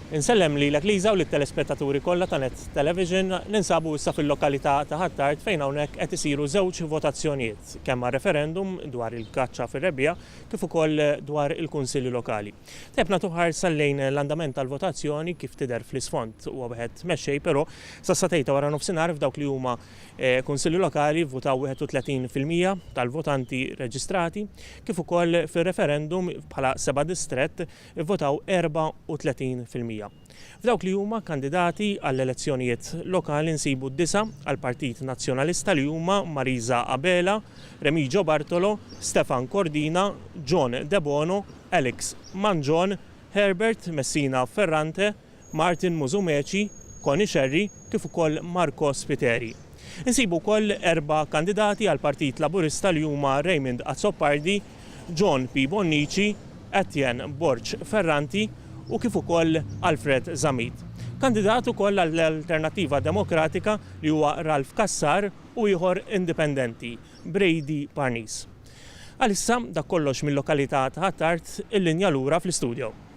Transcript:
Insellem lilek Liza u lit-telespettaturi kollha ta' Net Television. Ninsabu issa fil-lokalità ta' Ħ'Attard fejn hawnhekk qed isiru żewġ votazzjonijiet, kemm għar-referendum dwar il-kaċċa fir-rebbiegħa kif ukoll dwar il-kunsilli lokali. Tajjeb nagħtu ħarsa lejn l-andament tal-votazzjoni kif tidher fl-isfond huwa wieħed mexxej però sas-sagħtejn ta' waranofsinhar f'dawk li huma kunsilli lokali vvutaw 31% tal-votanti reġistrati kif ukoll fir-referendum bħala seba' distrett ivvotaw 34%. F'dawk li huma kandidati għall-elezzjonijiet lokali nsibu disa' għall-Partit Nazzjonalista li huma Marisa Abela, Remigio Bartolo, Stefan Cordina, John Debono, Alex Mangion, Herbert Messina Ferrante, Martin Musumeci, Connie Scerri kif ukoll Marco Spiteri. Insibu wkoll erba' kandidati għall-Partit Laburista li huma Raymond Azzopardi, John P. Bonnici, Etienne Borg Ferranti u kif ukoll Alfred Zammit. Kandidat ukoll għall-Alternattiva Demokratika li huwa Ralph Cassar u ieħor indipendenti, Brady Parnis. Għalissa dak kollox mil-lokalità ta' Ħ'Attard, il-linja lura fl-istudio.